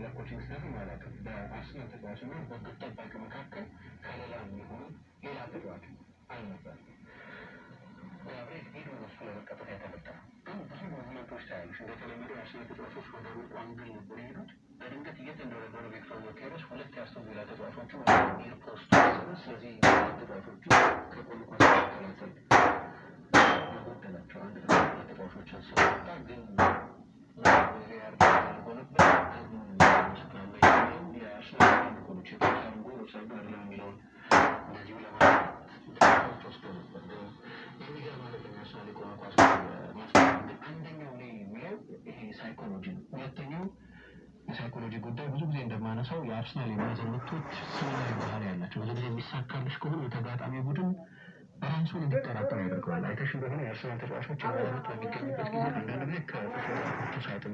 ለ coaching staff አላውቅም። በአርሰናል ተጫዋች እና በግብ ጠባቂ መካከል ከሌላ የሚሆን ሌላ ተጫዋች አልነበረም። ጋብርኤል ሄዶ ነው እሱ ለመቀጠት የተመጣው። ግን ብዙ movement ኦች ታያለሽ። እንደተለመደው የአርሰናል ተጫዋቾች ወደ ሩቅ angle ነበር የሄዱት። በድንገት እየተንደረደሩ ቪክቶር ዮኬሬስ ሁለት የአስቶን ቪላ ተጫዋቾችን ወደ near post ወሰደ። ስለዚህ ተጫዋቾቹ ከቆሙ ኳስ መከላከል የጎደላቸው አንድ ተጫዋቾችን ስለወጣ ግን ፈልጎ ነበር። የአርሰናል ጎሎች የትሮሳር ጎል ኦፍሳይድ አይደለም የሚለውን እንደዚሁ ለማለት ደቂቃዎች ወስዶ ነበር። ግን የሚገርም አይደለም የአርሰናል የቆመ ኳስ ማስቆም። ግን አንደኛው እኔ የሚለው ይሄ ሳይኮሎጂ ነው። ሁለተኛው የሳይኮሎጂ ጉዳይ ብዙ ጊዜ እንደማነሳው የአርሰናል የማዕዘን ምቶች similar ባህሪ ያላቸው፣ ብዙ ጊዜ የሚሳካልሽ ከሆነ የተጋጣሚ ቡድን ራሱን እንዲጠራጠር ያደርገዋል። አይተሽ እንደሆነ የአርሰናል ተጫዋቾች የማዕዘን ምት በሚገኙበት ጊዜ አንዳንድ ጊዜ ከተጫዋቾቹ ሳጥን